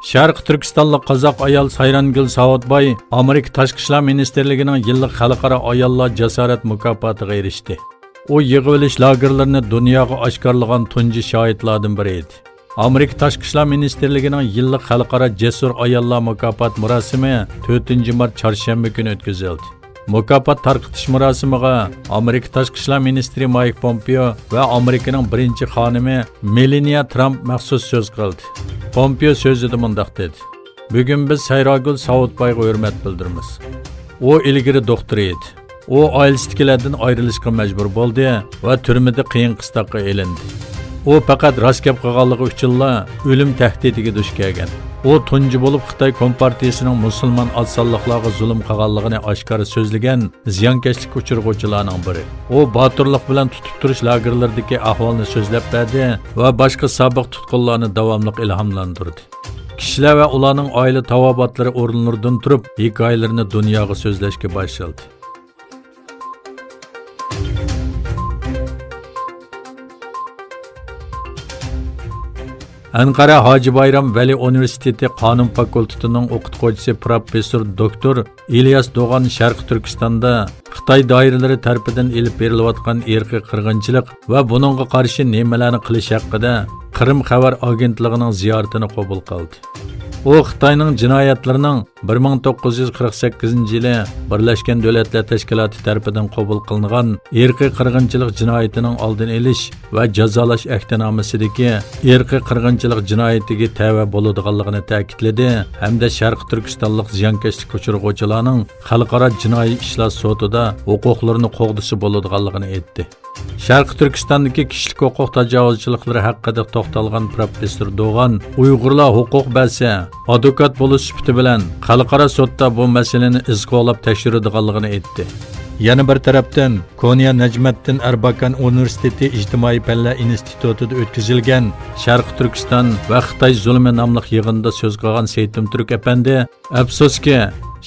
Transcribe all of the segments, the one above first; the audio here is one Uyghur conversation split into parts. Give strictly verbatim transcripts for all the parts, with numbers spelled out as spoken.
شەرقىي تۈركىستانلىق قازاق ئايال سايرانگۈل ساۋۇتباي ئامېرىكا تاشقى ئىشلار مىنىستىرلىكىنىڭ يىللىق خەلقئارا ئاياللار جاسارەت مۇكاپاتىغا ئېرىشتى. ئۇ يىغىۋېلىش لاگېرلىرىنى دۇنياغا ئاشكارىلىغان تۇنجى شاھىتلاردىن بىرى ئىدى. ئامېرىكا تاشقى ئىشلار مىنىستىرلىكىنىڭ يىللىق خەلقئارا جەسۇر ئاياللار مۇكاپات مۇراسىمى تۆتىنچى مارت چارشەنبە كۈنى ئۆتكۈزۈلدى. مۇكاپات تارقىتىش مۇراسىمىغا ئامېرىكا تاشقى ئىشلار مىنىستىرى مايك پومپېئو ۋە ئامېرىكىنىڭ بىرىنچى خانىمى مېلانىيا ترامپ مەخسۇس سۆز قىلدى. پومپېئو سۆزىدە مۇنداق دېدى: «بۈگۈن بىز سايراگۈل ساۋۇتبايغا ھۆرمەت بىلدۈرىمىز. ئۇ ئىلگىرى دوختۇر ئىدى. ئۇ ئائىلىسىدىكىلەردىن ئايرىلىشقا مەجبۇر بولدى ۋە تۈرمىدە قىيىن قىستاققا ئېلىندى. ئۇ پەقەت راست گەپ قىلغانلىقى ئۈچۈنلا ئۆلۈم تەھدىتىگە دۇچ كەلگەن. ئۇ تۇنجى بولۇپ خىتاي كومپارتىيىسىنىڭ مۇسۇلمان ئاز سانلىقلارغا زۇلۇم قىلغانلىقىنى ئاشكارا سۆزلىگەن زىيانكەشلىككە ئۇچرىغۇچىلارنىڭ بىرى. ئۇ باتۇرلۇق بىلەن تۇتۇپ تۇرۇش لاگېرلىرىدىكى ئەھۋالنى سۆزلەپ بەردى ۋە باشقا سابىق تۇتقۇنلارنى داۋاملىق ئىلھاملاندۇردى.» كىشىلەر ۋە ئۇلارنىڭ ئائىلە تاۋابىئاتلىرى ئورۇنلىرىدىن تۇرۇپ، ھېكايىلىرىنى دۇنياغا سۆزلەشكە باشلىدى. ئەنقەرە ھاجى بايرام ۋەلى ئۇنىۋېرسىتېتى قانۇن فاكۇلتېتىنىڭ ئوقۇتقۇچىسى پروفېسسور دوكتور ئىلياس دوغان شەرقىي تۈركىستاندا خىتاي دائىرىلىرى تەرىپىدىن ئېلىپ بېرىلىۋاتقان ئىرقىي قىرغىنچىلىق ۋە بۇنىڭغا قارشى نېمىلەرنى قىلىش ھەققىدە قىرىم خەۋەر ئاگېنتلىقىنىڭ زىيارىتىنى قوبۇل قىلدى. ئۇ خىتاينىڭ جىنايەتلىرىنىڭ بىر مىڭ توققۇز يۈز قىرىق سەككىزىنچى يىلى بىرلەشكەن دۆلەتلەر تەشكىلاتى تەرىپىدىن قوبۇل قىلىنغان ئىرقىي قىرغىنچىلىق جىنايىتىنىڭ ئالدىنى ئېلىش ۋە جازالاش ئەھدىنامىسىدىكى ئىرقىي قىرغىنچىلىق جىنايىتىگە تەۋە بولىدىغانلىقىنى تەكىتلىدى ھەمدە شەرقىي تۈركىستانلىق زىيانكەشلىككە ئۇچرىغۇچىلارنىڭ خەلقئارا جىنايى ئىشلار سوتىدا ھوقۇقلىرىنى قوغدىسا بولىدىغانلىقىنى ئېيتتى. شەرقىي تۈركىستاندىكى كىشىلىك ھوقۇق تاجاۋۇزچىلىقلىرى ھەققىدە توختالغان پروفېسسور دوغان، ئۇيغۇرلار ھوقۇق بەرسە، ئادۋوكات بولۇش سۈپىتى بىلەن خەلقئارا سوتتا بۇ مەسىلىنى ئىز قوغلاپ تەكشۈرىدىغانلىقىنى ئېيتتى. يەنە بىر تەرەپتىن، كونيا نەجمەتتىن ئەرباكان ئۇنىۋېرسىتېتى ئىجتىمائىي پەنلەر ئىنستىتۇتىدا ئۆتكۈزۈلگەن شەرقىي تۈركىستان ۋە خىتاي زۇلۇمى ناملىق يىغىندا سۆز قىلغان سېيىتىم تۈرك ئەپەندى، ئەپسۇسكى،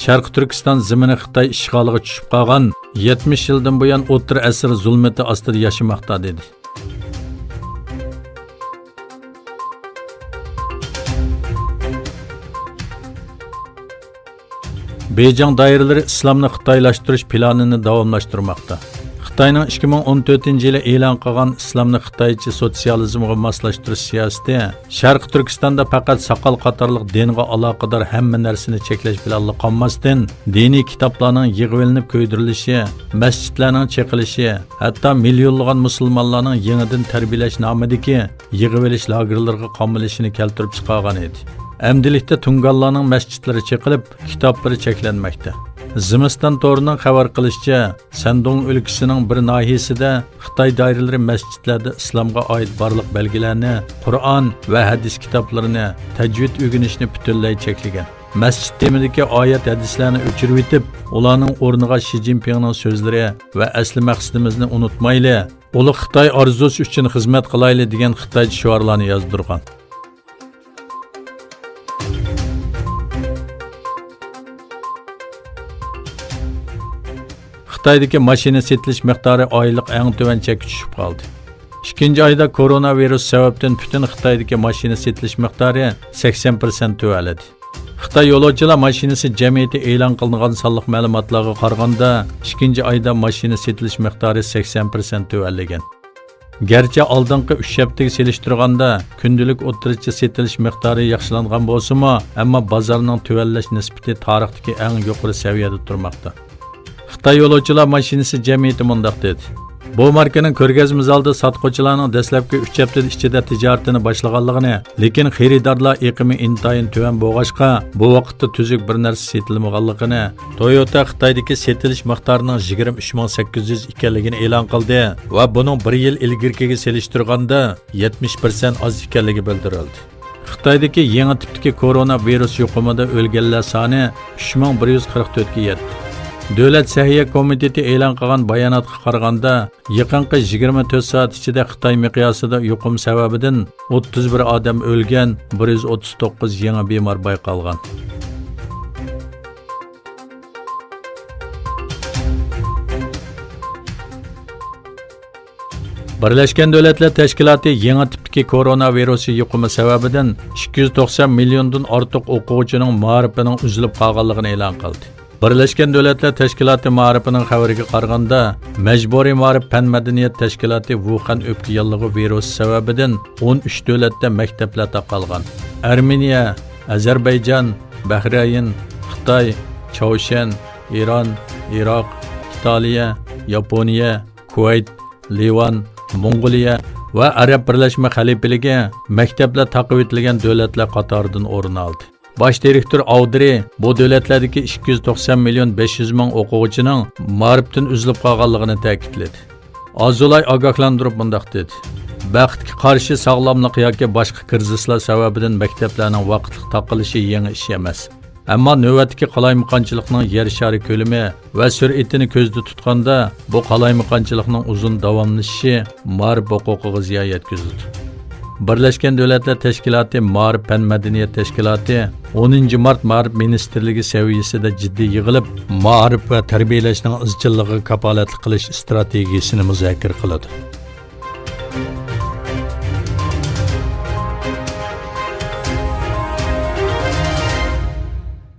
شەرقىي تۈركىستان زېمىنى خىتاي ئىشغالىغا چۈشۈپ قالغان يەتمىش يىلدىن بۇيان ئوتتۇرا ئەسىر زۇلمىتى ئاستىدا ياشىماقتا، دېدى. بېيجىڭ دائىرىلىرى ئىسلامنى خىتايلاشتۇرۇش پىلانىنى داۋاملاشتۇرماقتا. خىتاينىڭ ئىككى مىڭ ئون تۆتىنچى يىلى ئېلان قىلغان ئىسلامنى خىتايچە سوتسىيالىزمغا ماسلاشتۇرۇش سىياسىتى شەرقىي تۈركىستاندا پەقەت ساقال قاتارلىق دىنغا ئالاقىدار ھەممە نەرسىنى چەكلەش بىلەنلا قالماستىن، دىنىي كىتابلارنىڭ يىغىۋېلىنىپ كۆيدۈرۈلۈشى، مەسچىتلەرنىڭ چېقىلىشى، ھەتتا مىليونلىغان مۇسۇلمانلارنىڭ يېڭىدىن تەربىيەلەش نامىدىكى يىغىۋېلىش لاگېرلىرىغا قامىلىشىنى كەلتۈرۈپ چىقارغان ئىدى. ئەمدىلىكتە تۇڭگانلارنىڭ مەسچىتلىرى چېقىلىپ، كىتابلىرى چەكلەنمەكتە. زىمىستان تورىنىڭ خەۋەر قىلىشىچە، سەندۇڭ ئۆلكىسىنىڭ بىر ناھىيەسىدە خىتاي دائىرىلىرى مەسچىتلەردە ئىسلامغا ئائىت بارلىق بەلگىلەرنى، قۇرئان ۋە ھەدىس كىتابلىرىنى، تەجۋىد ئۆگىنىشنى پۈتۈنلەي چەكلىگەن. مەسچىت تېمىدىكى ئايەت، ھەدىسلەرنى ئۆچۈرۈۋېتىپ، ئۇلارنىڭ ئورنىغا شى جىنپىڭنىڭ سۆزلىرى ۋە ئەسلى مەقسىتىمىزنى ئۇنتۇمايلى، ئۇلۇغ خىتاي ئارزۇسى ئۈچۈن خىزمەت قىلايلى دېگەن خىتايچە شوئارلارنى يازدۇرغان. خىتايدىكى ماشىنا سېتىلىش مىقدارى ئايلىق ئەڭ تۆۋەن چەككە چۈشۈپ قالدى. ئىككىنچى ئايدا كورونا ۋىرۇس سەۋەبىدىن پۈتۈن خىتايدىكى ماشىنا سېتىلىش مىقدارى سەكسەن پىرسەنت تۆۋەنلىدى. خىتاي يولۇچىلار ماشىنىسى جەمئىيىتى ئېلان قىلىنغان سانلىق مەلۇماتلارغا قارىغاندا، ئىككىنچى ئايدا ماشىنا سېتىلىش مىقدارى سەكسەن پىرسەنت تۆۋەنلىگەن. گەرچە ئالدىنقى ئۈچ ھەپتىگە سېلىشتۇرغاندا كۈندىلىك ئوتتۇرىچە سېتىلىش مىقدارى ياخشىلانغان بولسىمۇ، ئەمما بازارنىڭ تۆۋەنلەش نىسبىتى تارىختىكى ئەڭ يۇقىرى سەۋىيەدە تۇرماقتا. خىتاي يولۇچىلار ماشىنىسى جەمئىيىتى مۇنداق دېدى: بۇ ماركىنىڭ كۆرگەزمە زالىدا ساتقۇچىلارنىڭ دەسلەپكى ئۈچ ھەپتە ئىچىدە تىجارىتىنى باشلىغانلىقىنى، لېكىن خېرىدارلار ئېقىمى ئىنتايىن تۆۋەن بولغاچقا، بۇ ۋاقىتتا تۈزۈك بىر نەرسە سېتىلمىغانلىقىنى، تويوتا خىتايدىكى سېتىلىش مىقدارىنىڭ يىگىرمە ئۈچ مىڭ سەككىز يۈز ئىكەنلىكىنى ئېلان قىلدى ۋە بۇنىڭ بىر يىل ئىلگىرىكىگە سېلىشتۇرغاندا يەتمىش پىرسەنت ئاز ئىكەنلىكى بىلدۈرۈلدى. خىتايدىكى يېڭى تىپتىكى كورونا ۋىرۇس يۇقۇمىدا ئۆلگەنلەر سانى ئۈچ مىڭ بىر يۈز قىرىق تۆتكە يەتتى. دۆلەت سەھىيە كومىتېتى ئېلان قىلغان باياناتقا قارىغاندا، يېقىنقى يىگىرمە تۆت سائەت ئىچىدە خىتاي مىقياسىدا يۇقۇم سەۋەبىدىن ئوتتۇز بىر ئادەم ئۆلگەن، بىر يۈز ئوتتۇز توققۇز يېڭى بىمار بايقالغان. بىرلەشكەن دۆلەتلەر تەشكىلاتى يېڭى تىپتىكى كورونا ۋىرۇسى يۇقۇمى سەۋەبىدىن ئىككى يۈز توقسان مىليوندىن ئارتۇق ئوقۇغۇچىنىڭ مائارىپىنىڭ ئۈزۈلۈپ قالغانلىقىنى ئېلان قىلدى. بىرلەشكەن دۆلەتلەر تەشكىلاتى مائارىپىنىڭ خەۋىرىگە قارىغاندا، مەجبۇرىي مائارىپ پەن مەدەنىيەت تەشكىلاتى ۋۇخەن ئۆپكە ياللۇغى ۋىرۇسى سەۋەبىدىن ئون ئۈچ دۆلەتتە مەكتەپلەر تاقالغان. ئەرمېنىيە، ئەزەربەيجان، بەھرەيىن، خىتاي، چاۋشيەن، ئىران، ئىراق، ئىتالىيە، ياپونىيە، كۇۋەيت، لىۋان، موڭغۇلىيە ۋە ئەرەب بىرلەشمە خەلىپىلىكى مەكتەپلەر تاقىۋېتىلگەن دۆلەتلەر قاتارىدىن ئورۇن ئالدى. باش دىرېكتور ئاۋدىرى بۇ دۆلەتلەردىكى ئىككى يۈز توقسان مىليون بەش يۈز مىڭ ئوقۇغۇچىنىڭ مائارىپتىن ئۈزۈلۈپ قالغانلىقىنى تەكىتلىدى. ئازولاي ئاگاھلاندۇرۇپ مۇنداق دېدى: بەختكە قارشى، ساغلاملىق ياكى باشقا كىرىزىسلار سەۋەبىدىن مەكتەپلەرنىڭ ۋاقىتلىق تاقىلىشى يېڭى ئىش ئەمەس. ئەمما نۆۋەتتىكى قالايمىقانچىلىقنىڭ يەر شارى كۆلىمى ۋە سۈرئىتىنى كۆزدە تۇتقاندا، بۇ قالايمىقانچىلىقنىڭ ئۇزۇن داۋاملىشىشى مائارىپ ھوقۇقىغا زىيان يەتكۈزىدۇ. بىرلەشكەن دۆلەتلەر تەشكىلاتى مائارىپ پەن مەدەنىيەت تەشكىلاتى ئونىنچى مارت مائارىپ مىنىستىرلىكى سەۋىيەسىدە جىددىي يىغىلىپ، مائارىپ ۋە تەربىيەلەشنىڭ ئىزچىللىقىغا كاپالەتلىك قىلىش ئىستراتېگىيەسىنى مۇزاكىرە قىلىدۇ.